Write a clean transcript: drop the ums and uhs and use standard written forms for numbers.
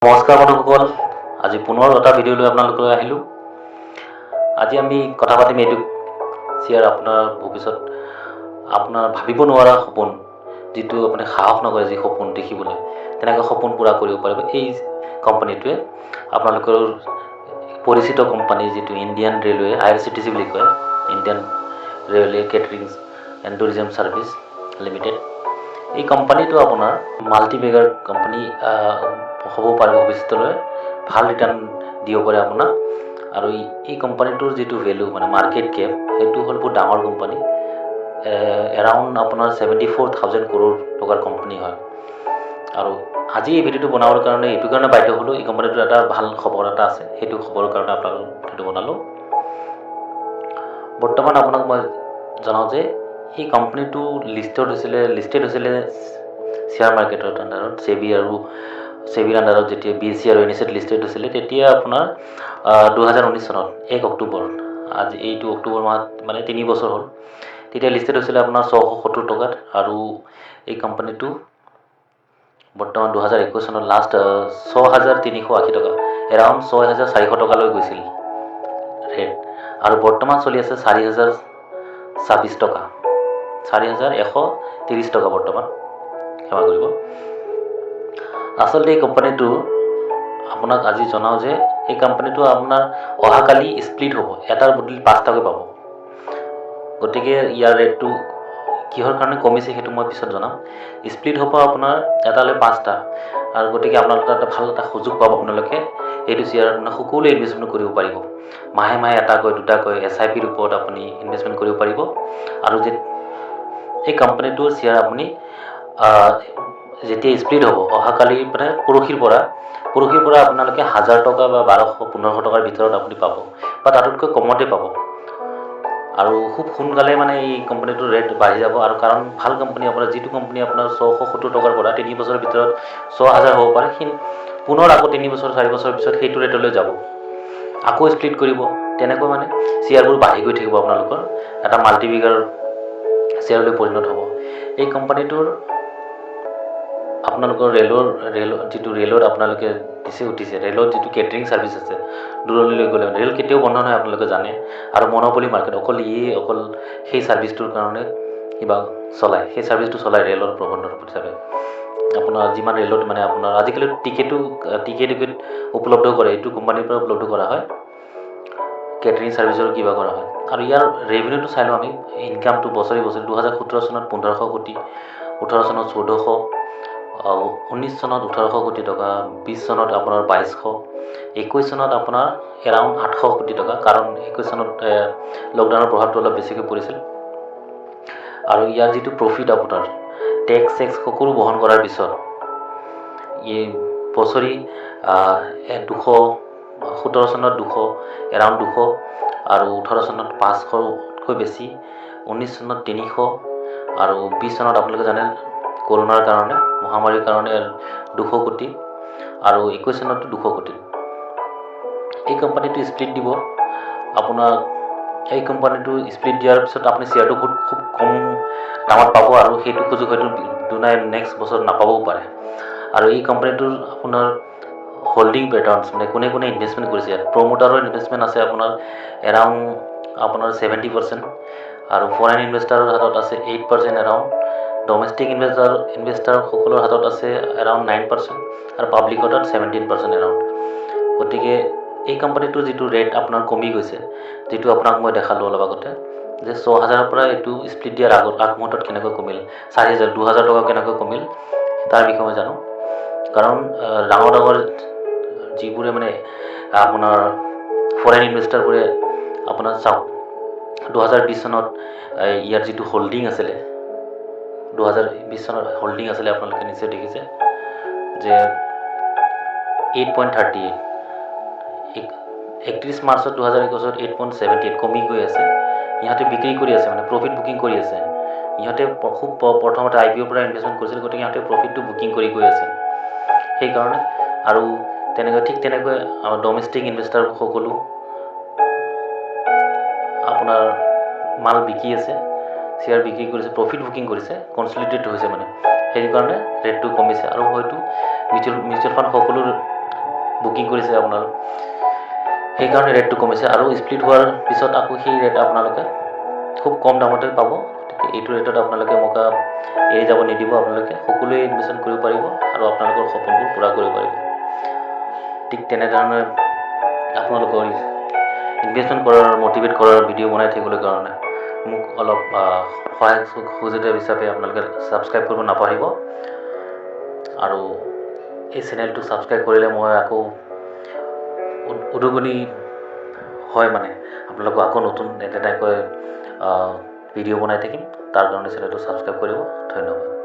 নমস্কাৰ বন্ধুসকল, আজি পুনৰ এটা ভিডিঅ' লৈ আপোনালোকলৈ আহিলোঁ। আজি আমি কথা পাতিম এইটো শ্বেয়াৰ আপোনাৰ ভৱিষ্যত, আপোনাৰ ভাবিব নোৱাৰা সপোন, যিটো আপুনি সাহস নকৰে যি সপোন দেখিবলৈ, তেনেকৈ সপোন পূৰা কৰিব পাৰিব এই কোম্পানীটোৱে। আপোনালোকৰ পৰিচিত কোম্পানী যিটো ইণ্ডিয়ান ৰেলৱে, আইআৰচিটিচি বুলি কয়, Indian railway catering and tourism service limited. এই কোম্পানীটো আপোনাৰ মাল্টিবেগাৰ কোম্পানী হ'ব পাৰে, ভৱিষ্যতলৈ ভাল ৰিটাৰ্ণ দিব পাৰে আপোনাক। আৰু এই কোম্পানীটোৰ যিটো ভেলু, মানে মাৰ্কেট কেপ, সেইটো হ'ল বহুত ডাঙৰ কোম্পানী, এৰাউণ্ড আপোনাৰ 74,000 কৰোৰ টকাৰ কোম্পানী হয়। আৰু আজি এই ভিডিঅ'টো বনাবৰ কাৰণে এইটো কাৰণে বাধ্য হ'লোঁ, এই কোম্পানীটোৰ এটা ভাল খবৰ এটা আছে, সেইটো খবৰৰ কাৰণে আপোনালোক ভিডিঅ'টো বনালোঁ। বৰ্তমান আপোনাক মই জনাওঁ যে এই কোম্পানীটো লিষ্টেড হৈছিলে শ্বেয়াৰ মাৰ্কেটৰ আণ্ডাৰত, ছেবি আৰু ছেবিৰ আণ্ডাৰত যেতিয়া বিএছই আৰু এনএছইত লিষ্টেড হৈছিলে, তেতিয়া আপোনাৰ 2019 চনত 1 অক্টোবৰত, আজি এইটো অক্টোবৰ মাহত মানে 3 বছৰ হ'ল। তেতিয়া লিষ্টেড হৈছিলে আপোনাৰ 670 টকাত। আৰু এই কোম্পানীটো বৰ্তমান 2021 চনত লাষ্ট 6380 টকা, এৰাউণ্ড 6400 টকালৈ গৈছিল ৰেট। আৰু বৰ্তমান চলি আছে 4026 টকা, 4130 টকা বৰ্তমান, ক্ষমা কৰিব। আচলতে এই কোম্পানীটো আপোনাক আজি জনাওঁ যে এই কোম্পানীটো আপোনাৰ অহাকালি স্প্লিট হ'ব, এটাৰ বদলি পাঁচটাকৈ পাব। গতিকে ইয়াৰ ৰেটটো কিহৰ কাৰণে কমিছে, সেইটো মই পিছত জনাম। স্প্লিট হ'ব আপোনাৰ এটালৈ পাঁচটা আৰু গতিকে আপোনালোকে এটা ভাল এটা সুযোগ পাব। আপোনালোকে এইটো শ্বেয়াৰত মানে সকলোৱে ইনভেষ্টমেণ্ট কৰিব পাৰিব। মাহে মাহে এটাকৈ, দুটাকৈ এছআইপিৰ ওপৰত আপুনি ইনভেষ্টমেণ্ট কৰিব পাৰিব। আৰু যে এই কোম্পানীটোৰ শ্বেয়াৰ আপুনি যেতিয়া স্প্লিট হ'ব অহাকালি, মানে পৰহিৰ পৰা আপোনালোকে 1000 টকা বা 1200, 1500 টকাৰ ভিতৰত আপুনি পাব বা তাতোতকৈ কমতে পাব। আৰু খুব সোনকালে মানে এই কোম্পানীটোৰ ৰেট বাঢ়ি যাব। আৰু কাৰণ ভাল কোম্পানী আপোনাৰ, যিটো কোম্পানী আপোনাৰ 670 টকাৰ পৰা 3 বছৰৰ ভিতৰত 6000 হ'ব পাৰে, সি পুনৰ আকৌ 3 বছৰ, 4 বছৰৰ পিছত সেইটো ৰেটলৈ যাব, আকৌ স্প্লিট কৰিব। তেনেকৈ মানে শ্বেয়াৰবোৰ বাঢ়ি গৈ থাকিব, আপোনালোকৰ এটা মাল্টিবেগাৰ শ্বেয়াৰলৈ পৰিণত হ'ব। এই কোম্পানীটোৰ আপোনালোকৰ ৰেলৰ যিটো ৰেলত আপোনালোকে দিছে উঠিছে, ৰেলত যিটো কেটাৰিং ছাৰ্ভিচ আছে, দূৰণিলৈ গ'লে ৰেল কেতিয়াও বন্ধ নহয়, আপোনালোকে জানে। আৰু মন'পলি মাৰ্কেট, অকল ইয়ে অকল সেই ছাৰ্ভিচটোৰ কাৰণে কিবা চলায়, সেই ছাৰ্ভিচটো চলায় ৰেলৰ প্ৰবন্ধৰ হিচাপে। আপোনাৰ যিমান ৰেলত মানে আপোনাৰ আজিকালি টিকেটো টিকেট টিকেট উপলব্ধ কৰে, এইটো কোম্পানীৰ পৰা উপলব্ধ কৰা হয়, কেটাৰিং ছাৰ্ভিচৰ কিবা কৰা হয়। আৰু ইয়াৰ ৰেভিনিউটো চাই লওঁ আমি, ইনকামটো বছৰি বছৰি 2017 চনত 1500 কোটি, 18 চনত 1400, 19 চনত 1800 কোটি টকা, 20 চনত আপোনাৰ 2200, 21 চনত আপোনাৰ এৰাউণ্ড 800 কোটি টকা, কাৰণ 21 চনত লকডাউনৰ প্ৰভাৱটো অলপ বেছিকৈ পৰিছিল। আৰু ইয়াৰ যিটো প্ৰফিট, আপোনাৰ টেক্স চেক্স সকলো বহন কৰাৰ পিছত ই বছৰি 200, 17 চনত 200, এৰাউণ্ড 200, আৰু 18 চনত 500তকৈ বেছি, 19 চনত 300, আৰু 20 চনত আপোনালোকে জানে কৰোণাৰ কাৰণে, মহামাৰীৰ কাৰণে 200 কোটি, আৰু 21 চনতো 200 কোটি। এই কোম্পানীটো স্প্লিট দিব আপোনাৰ। এই কোম্পানীটো স্প্লিট দিয়াৰ পিছত আপুনি শ্বেয়াৰটো খুব খুব কম দামত পাব আৰু সেইটো সুযোগ হয়তো দুনাই নেক্সট বছৰত নাপাবও পাৰে। আৰু এই কোম্পানীটোৰ আপোনাৰ হোল্ডিং পেটাৰ্ণছ, মানে কোনে কোনে ইনভেষ্টমেণ্ট কৰিছে, ইয়াত প্ৰমোটাৰৰ ইনভেষ্টমেণ্ট আছে আপোনাৰ এৰাউণ্ড আপোনাৰ 70%, আৰু ফৰেইন ইনভেষ্টাৰৰ হাতত আছে 8% এৰাউণ্ড, ডমেষ্টিক ইনভেষ্টাৰসকলৰ হাতত আছে এৰাউণ্ড 9%, আৰু পাব্লিকৰ তাত 17% এৰাউণ্ড। গতিকে এই কোম্পানীটোৰ যিটো ৰেট আপোনাৰ কমি গৈছে, যিটো আপোনাক মই দেখালোঁ অলপ আগতে যে 6000ৰ পৰা এইটো স্প্লিট দিয়াৰ আগত আগমুহূৰ্তত কেনেকৈ কমিল, 4000, 2000 টকা কেনেকৈ কমিল, তাৰ বিষয়ে মই জানো। কাৰণ ডাঙৰ ডাঙৰ যিবোৰে মানে আপোনাৰ ফৰেইন ইনভেষ্টাৰবোৰে আপোনাৰ চাওক, 2020 চনত ইয়াৰ যিটো হোল্ডিং আছিলে, 2020 চনত হোল্ডিং আছিলে, আপোনালোকে নিশ্চয় দেখিছে যে 8.38, 31 মাৰ্চত 2021ত 8.78, কমি গৈ আছে। ইহঁতে বিক্ৰী কৰি আছে, মানে প্ৰফিট বুকিং কৰি আছে। ইহঁতে খুব প্ৰথমতে আইপিঅ'ৰ পৰা ইনভেষ্টমেণ্ট কৰিছিল, গতিকে ইহঁতে প্ৰফিটটো বুকিং কৰি গৈ আছে সেইকাৰণে। আৰু তেনেকৈ, ঠিক তেনেকৈ আমাৰ ডমেষ্টিক ইনভেষ্টাৰসকলো আপোনাৰ মাল বিকি আছে, শ্বেয়াৰ বিক্ৰী কৰিছে, প্ৰফিট বুকিং কৰিছে, কনচলিডেট হৈছে, মানে সেইকাৰণে ৰেটটো কমিছে। আৰু হয়তো মিউচুৱেল ফাণ্ড সকলো বুকিং কৰিছে আপোনাৰ, সেইকাৰণে ৰেটটো কমিছে। আৰু স্প্লিট হোৱাৰ পিছত আকৌ সেই ৰেট আপোনালোকে খুব কম দামতে পাব। গতিকে এইটো ৰেটত আপোনালোকে মৌকা এৰি যাব নিদিব। আপোনালোকে সকলোৱে ইনভেষ্টমেণ্ট কৰিব পাৰিব আৰু আপোনালোকৰ সপোনবোৰ পূৰা কৰিব পাৰিব। ঠিক তেনেধৰণে আপোনালোকৰ ইনভেষ্টমেণ্ট কৰাৰ, মটিভেট কৰাৰ ভিডিঅ' বনাই থাকিবলৈ কাৰণে মোক অলপ সহায় সহযোগিতা হিচাপে আপোনালোকে ছাবস্ক্ৰাইব কৰিব নাপাহৰিব। আৰু এই চেনেলটো ছাবস্ক্ৰাইব কৰিলে মই আকৌ উদগনি হয়, মানে আপোনালোকক আকৌ নতুন তেনেকৈ ভিডিঅ' বনাই থাকিম। তাৰ কাৰণে চেনেলটো ছাবস্ক্ৰাইব কৰিব। ধন্যবাদ।